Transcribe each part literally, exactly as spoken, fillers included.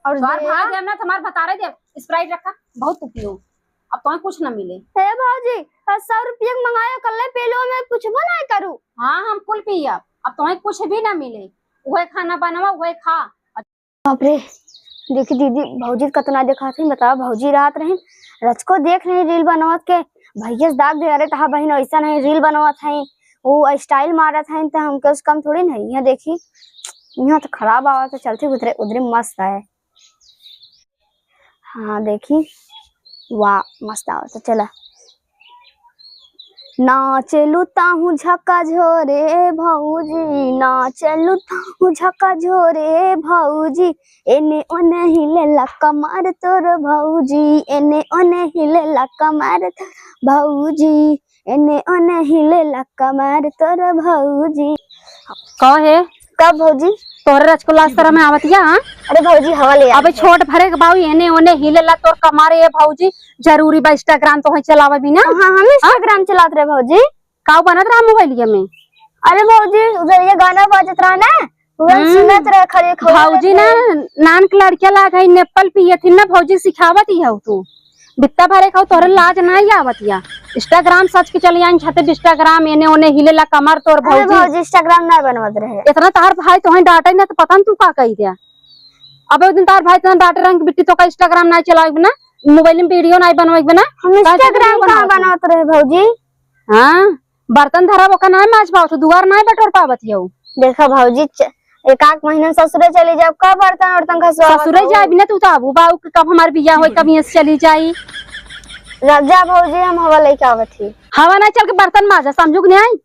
और तोहार दे भाई यार। देब ना, तो हमार बतारे देब। Sprite रखा, बहुत तू पियो, अब तोहे कुछ ना मिले। हे भौजी, सौ रुपया के मंगाया, कल्ले पी लो, मैं कुछ ना करू। हाँ, हम कुल पियब, अब तोहे कुछ भी ना मिले। उहे खाना बनवा, उहे खा। बाप रे, देखी दीदी, भौजी कतना देखात हईं, बतावा, भौजी रहत रही, रचको देख रही reel बनवत के, भैया से दाग दे, "अरे, तहार बहिन ऐसन है, reel बनवत है, वो style मारत है, तो हमके उससे कम थोड़ी नहीं है।" देखी, यहाँ तो खराब आवत है, चलती उधरे, उधरे मस्त है। हाँ, देखी, वाह, मस्त आवत है, चला। नाचेलू ताहू झका झोरे भौजी, नाचेलू ताहू झका झोरे भौजी, एने ओने हिलेला कमर तोर भौजी, एने ओने हिलेला कमर तोर भौजी, एने ओने हिलेला कमर तोर भौजी। कहो हे? का भौजी? तोहरे रचको लाज शरम में आवतिया, हाँ? अरे भौजी, हवा ले अबे आवत है। छोट भरे के बाऊ, एने ओने हिलेला तोर कमर ए भौजी, जरूरी बा Instagram तोहे चलावे बिना? हाँ, हम हाँ? Instagram चलात रहे भौजी। काऊ बनत रहा मोबाइलिया में? अरे भौजी, उधर ये गाना बाजत रहा ना, उधर हम्म। सुनत रहे, खड़े खड़े भौजी ना, रहत रहे। नान के लड़किया लाग है, नेपाल पियत ही ना, भौजी सिखावत ही हऊ तू। बित्ता भरे खाऊ, तोहरे लाज ना आवत या। Instagram सच के चली आई छाते, Instagram एने ओने हिलेला कमर तोर अरे भौजी। भौजी, Instagram ना बनवत रहे। इतना तोहार भाई तोहे डांटे ना, तो पता न तू का कही दिया। अबे उ दिन तोहार भाई तोहे डांटे रहे कि बिट्टी तोका Instagram ना चलावे ना, मोबाइल में video ना बनवावे ना। हम काहे से Instagram video कहाँ बनावत है? बनवत रहे भौजी? हाँ, बर्तन धरब ओका नाय माज पावत, दुआर नाय बटोर पावत हऊ। देखा भौजी, च-, एक आध महीना ससुरे चली जाब, का बर्तन उर्तन घसवावत ससुरे हऊ? जाबी ना तू तो, अब बाऊ के कब हमार बियाह होई, कब यहाँ से चली जाई? जा, जा भौजी, हम हवा लेके आवत ही। हवा ना चल के बर्तन माजा, समझू कि नहीं?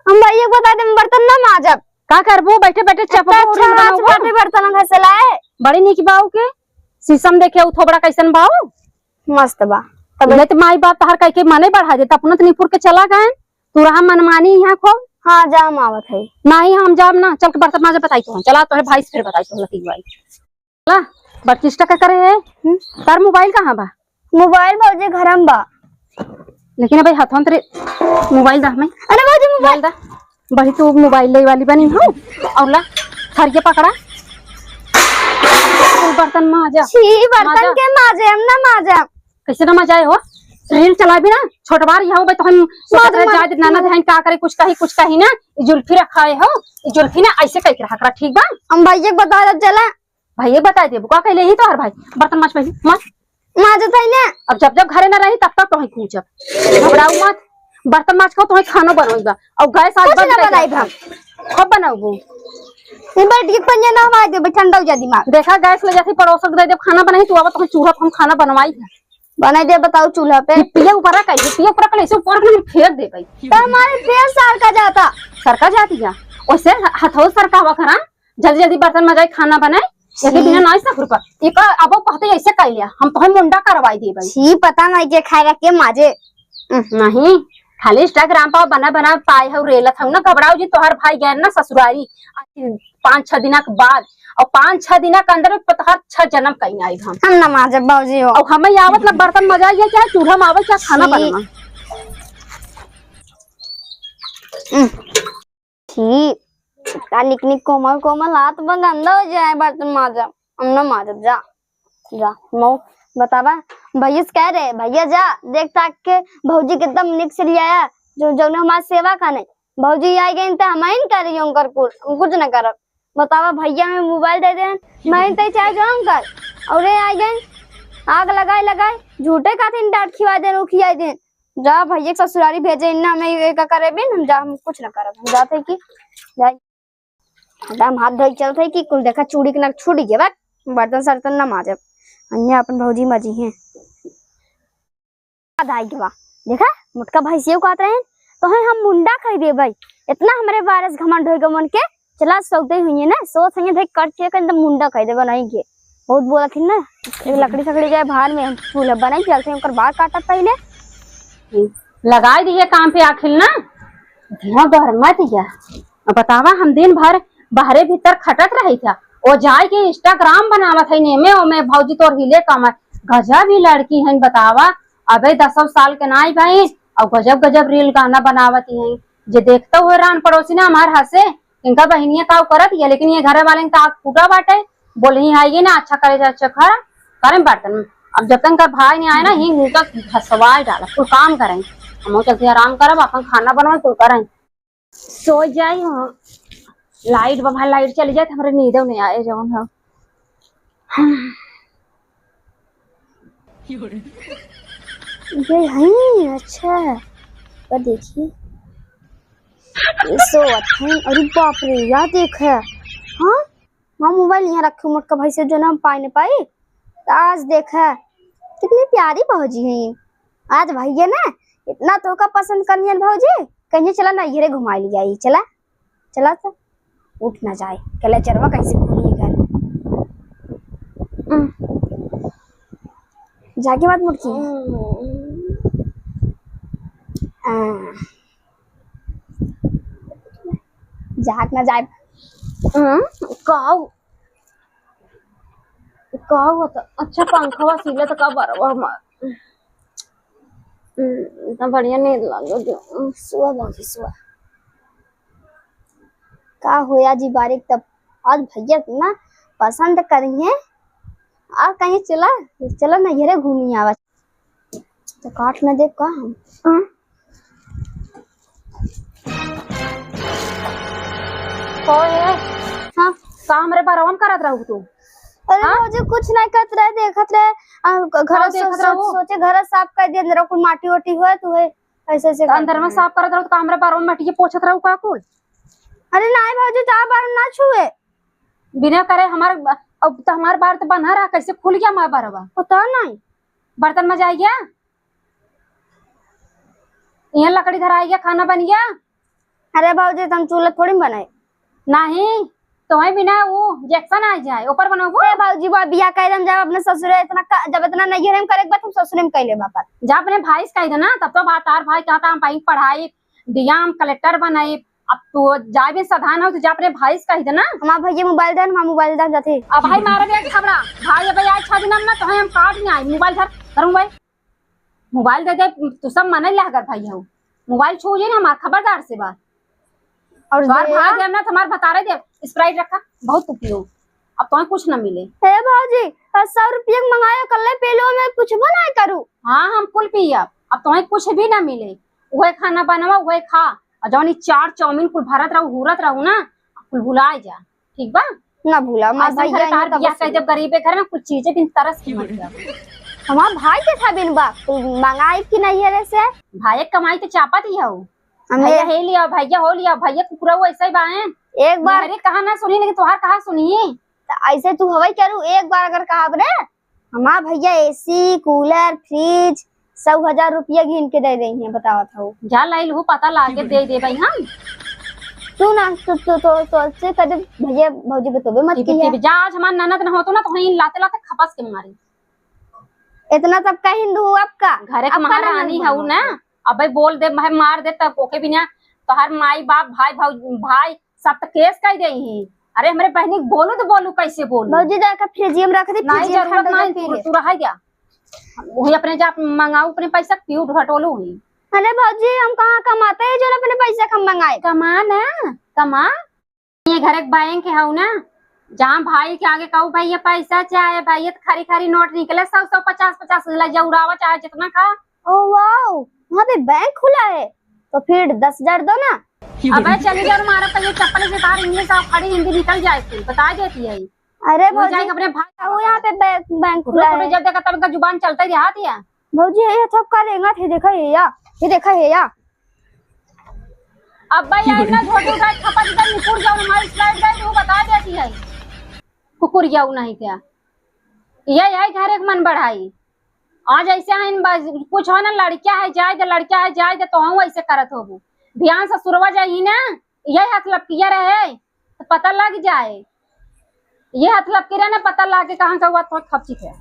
हम भैया के बता दे, हम बर्तन ना माजब। का करबू, बैठे बैठे इतना चपको अच्छा उड़ी माज बनाऊ। पाते बर्तन घसे लाए। बड़ी नीक बाऊ के, शीशम देखे उ थोबड़ा कैसन बाऊ? मस्त बा। तब ये तो माई बाप तहार कह के मने बढ़ा दे, अपना तो निपुर के चला गए। तू रहा मनमानी यहाँ खूब। हाँ, जा हम आवत है। नहीं, हम जाब ना। चल के बर्तन माजे बताई तो। चला तोहे भाई से फिर बताई तो लती भाई। चला, बटिस्टा का करे है? हम्म? तार मोबाइल कहाँ बा? मोबाइल भौजी घर में बा। लेकिन अबे हाथों तेरे मोबाइल दा हमें। अरे भौजी मोबाइल। मोबाइल दा। बड़ी तू मोबाइल ले वाली बनी हो। और ला, थरिया पकड़ा। तू बर्तन माजा। छी, बर्तन माजा। के माजे, हम ना माजा। कैसे ना मजा आए हो? Reel चलाबी ना, छोटबार यहाँ बे तो हम सोचत रहे मार, जाए, मार। ननद है, का करे, कुछ कही, कुछ कही ना। ई जुल्फी रखा है हो, ई जुल्फी ना ऐसे कह के रखा, ठीक बा? हम भैया के बता दे चला। भैया बता देबू, का कहले ही तोहर भाई? बर्तन माज पहले, माज। माजत है ना। अब जब जब घरे ना रही, तब तक तोही कूचब। घबराऊ मत, बर्तन माज के तोही खानो बनोइबा। और गैस आज कुछ बंद ना कर बनाई दे। हम। कब बनाऊबू? ये बैठ के पंजे ना मार दे, ठंडा हो जा दिमाग। देखा, गैस ले जाती पड़ोसक दे दे, खाना बनाई, तू अब तोही चूल्हा पर हम खाना बनवाई। बनाई दे, बताओ चूल्हा पे। ये पिया ऊपर रख, ये पिया ऊपर रख, ऐसे ऊपर रख, हम फेंक दे भाई। तो हमारे फेर सरका जाता। सरका जाती है। वैसे ह-, हथौल सरका हुआ करा, जल्दी जल्दी बर्तन मजाई, खाना बनाए। यदि छी। बिना नाई सकुर पर। एक अब कहते ऐसे कह लिया, हम तो मुंडा करवाई दे भाई। छी, पता नहीं के खाएगा के माजे। नहीं, खाली Instagram पर बना बना पाए हो, रेलत हो ना, घबराऊ जी, तोहर भाई गए ना ससुरारी पाँच छह दिना के बाद, और पाँच छह दिना के अंदर में तोहर छह जन्म कहीं आई हम। हम ना माजे बाबूजी हो। और हमें आवत ना बर्तन मजाई है, चाहे चूल्हा में आवे, चाहे खाना छी। बनवा। हम्म। छी, इतना निक निक कोमल कोमल हाथ में गंदा हो जाए बर्तन माजब। हम ना माजब, जा, जा, मऊ, बतावा, भैया से कह रहे, भैया जा, देख ताक के भौजी के एकदम निक से लियाया, जो, जौने हमार सेवा का नहीं। भौजी आई गई त हम ही न करी उनकर कुल, हम कुछ न करब। बतावा, भैया में मोबाइल दे दे, मैं ही तई चाहे जो हम कर। और ये आई गई, आग लगाए लगाए, झूठे खातिर डांट खिवा दे, खियाई दे। जा भैया के ससुरारी भेजे, इन्ना में ये का करे बिन, हम जा, हम कुछ ना करब, हम जाते कि जाई। हम हाथ धोई चलते कि कुल देखा चूड़ी के नक छूट गया, बा बर्तन सर्तन ना माजब, अन्य अपन भौजी मजी हैं। याद आई गवा, देखा मोटका भाई से कहत रहे, तो है हम मुंडा कह दे भाई, इतना हमरे बारे से घमंड होई गमन के, चला सौते हुई है ना, सोच है भाई कट के एकदम मुंडा कह दे बनाई के। बहुत बोला थी ना, एक लकड़ी सकड़ी जाए बाहर में, हम चूल्हा बनाई चलते हैं, ओकर बाल काटा पहले। लगाई दिए काम पे आखिर ना, धुआं गहर मत जा। अब बतावा, हम दिन भर बाहरे भीतर खटत रही था, ओ जाए के Instagram बनावत है, नेमे ओमे भौजी तोर हिले कमर, गजब ही लड़की है, बतावा, अबे दसों साल के नाई भाई, और गजब गजब reel गाना बनावत ही हैं, जे देखते हुए रान पड़ोसी ना हमार हंसे, इनका बहिनिया का करत है, लेकिन ये घरे वाले का आग फूटा बाटे, बोलही है ये ना, अच्छा करे जा, अच्छा खा, करें बर्तन में। अब जब तक कर भाई नहीं आए ना, ही उनका घसवाए डाला, कुल काम करें। हम चलते आराम करब, अपन खाना बनवाए, कुल करें। सो जाई, हाँ। लाइट बा, भाई, लाइट चली जाए तो हमरे नींदे नहीं आए, जवन हो। ये है, अच्छा। पर देखिए, ये सो अच्छा है। अरे बाप रे, यार देख है। हाँ, वहाँ मोबाइल यहाँ रखे मोटका भाई से, जो ना हम पाए न पाई। तो आज देख है, कितनी प्यारी भौजी है ये। आज भैया ना इतना तोहका पसंद करियन भौजी, कहीं चला नैहरे घुमाई लिया, चला, चला तो। उठ ना जाए, कलेचरवा कैसे खुली घर। हम्म। जाके बात मुटकी। हम्म। हाँ। जाग ना जाए। हम्म, काऊ। का होता? अच्छा, पंखवा सिले तो का बरवा हमार। हम्म, इतना बढ़िया नींद लागल जो। हम्म, सुआ बाबूजी, सुआ। का होया जी बारीक तब? आज भैया इतना पसंद करिहे। आज कहीं चला, चला नैहरे घूमी आवा। तो काट न दे का हम? हाँ। कहो ए, हाँ। का हमरे बरवा में करत रहू तू? अरे हाँ? भौजी कुछ नहीं करत रहे, देखत रहे, आ, घर का सो-, देखत सो-, रहू? सोचे घर साफ कर दिया, अंदर कुल माटी ओटी हुआ तो है, ऐसे ऐसे तो करत अंदर में रहे। साफ करत रहू तो का हमरे बरवा में मटिया पोछत रहू का कुल? अरे नहीं भौजी, तो बार ना छुए। बिना करे हमार, अब तो हमार बार तो बंधा रहा, कैसे खुल गया हमार बरवा? पता नहीं। बर्तन में जाए गया? यहाँ लकड़ी धराई गया, खाना बन गया? अरे भौजी, तुम चूल्हा थोड़ी बनाए। नहीं, तो वहीं बिना वो जेक्सन आ जाए, ऊपर बनाओ। ए भौजी, बा बिया कह दम, जब अपने ससुरे इतना क-, जब इतना नैहरे में करे के बाद हम ससुरे में कैले बापा। जा अपने भाई से कह देना, तब तो बात तार भाई कहता हम भाई पढ़ाई, डीएम कलेक्टर बनाई। अब तू जाए भी साधन हो तो जा अपने भाई से कह देना। हमार भैया मोबाइल दे, हमार मोबाइल दे जाते। अब भाई मारे दे खबरा, भाई अब आज छह दिन हम ना तो हम काट नहीं आए, मोबाइल धर, धरूं भाई। मोबाइल दे दे, तू सब मने लहगर भाई हो। मोबाइल छू जे ना हमार, खबरदार से बात। और तोहार दे भाई यार। देब ना, तो हमार भतारे देब। Sprite रखा, बहुत तू पियो। अब तुम्हें कुछ ना मिले। हे भौजी, आ सौ रुपया के मंगाया, कल्ले पी लो, मैं कुछ भी ना करू। हाँ, हम कुल पियब, अब तुम्हें कुछ भी ना मिले। उहे खाना बनवा, उहे खा, और जौन ई चाट चाउमीन कुल भरत रहू, हुरत रहू ना, कुल भुला जा। ठीक बा? ना भूला, हमार आज से भैया घरे तार यहाँ बियाह कब कर देब, गरीबे घर में कुछ चीजें बिन तरस के मर जाओ। हमार भाई के था बिन बा, तू मंगाई कि नहीं है रे से? भाई के कमाई तो चापत ही हऊ। हमें भैया हे लिया, भैया हो लिया, भैया कुकुरा वो ऐसा ही बा हैं। एक बार मेरे कहा ना सुनी, लेकिन तोहार कहा सुनी। तो ऐसे तू हवाई करू, एक बार अगर कहा रे, हमार भैया एसी, कूलर, फ्रिज, सौ हजार रुपया गिन के दे देइहैं, बतावत हऊ। जा लाइल हूँ, पता लागे दे देबई हम। तू ना, तू, तू, तो, तो से कदे भैया भौजी बतोबे मत टीवी, किया। टीवी, जा आज हमार ननद न होतो ना, तो वहीं लाते लाते खपस के मारी। इतना सब कहिन दू आपका, घरे के आपका ना महारानी मन हऊ बना। ना, अबे बोल दे, भाई मार दे, तब ओके भी ना, तोहार माई बाप, भाई, भाई, भाई, सब तो केस कह देइहीं। अरे हमरे बहनी के बोलू तो बोलू, कैसे बोलू? भौजी, जाके फ्रिजिया में रख दे, नहीं, फ्रिजिया में जरूरत ठंडा नहीं, होके पी तू, ले। तू रह गया। वही अपने जा मंगाऊ, अपने पैसा के पीऊ, घटोलू हुई। अरे भौजी, हम कहाँ कमाते हैं जो अपने पैसा के हम मंगाए? कमा ना, कमा। ये घर एक बैंक है ना, जहाँ भाई के आगे कहू, "भाई ये पैसा चाहे, भाई ये तो खरी खरी नोट निकले, सौ, सौ, पचास, पचास ले जा, उड़ावा चाहे जितना खा।" ओ वाओ, वहाँ पे बैंक खुला है, तो फिर दस हजार दो ना। अबे चली जा, मारा पहले चप्पल से बाहर, इंग्लिश और खड़ी हिंदी निकल जाए, तू बता देती है। अरे वो भौजी, जाके अपने भाई वो यहाँ पे बैंक, बैंक खुला है। जब देखा तब इनका जुबान चलता ही रहा थी। भौजी, ये सब का रेंगत है, देखा है या, ये देखा है या। अब भाई, आज ना झोटी उठा के खपा के निपुर जाओ, हमारी Sprite दे, वो बता देती है। कुकुर जाऊ नहीं क्या? ये, यही घर एक मन बढ़ाई। आज ऐसे हैं, बस कुछ हो ना, लड़किया है, जाए दे, लड़किया है, जाए दे, तो हम ऐसे करत होबू। ध्यान से सुरवा जाई ना, यही हाथ लपकिया रहे, तो पता लग जाए। ये हाथ लपकी रहे ना, पता लागे कहाँ का हुआ, तो खपचित है।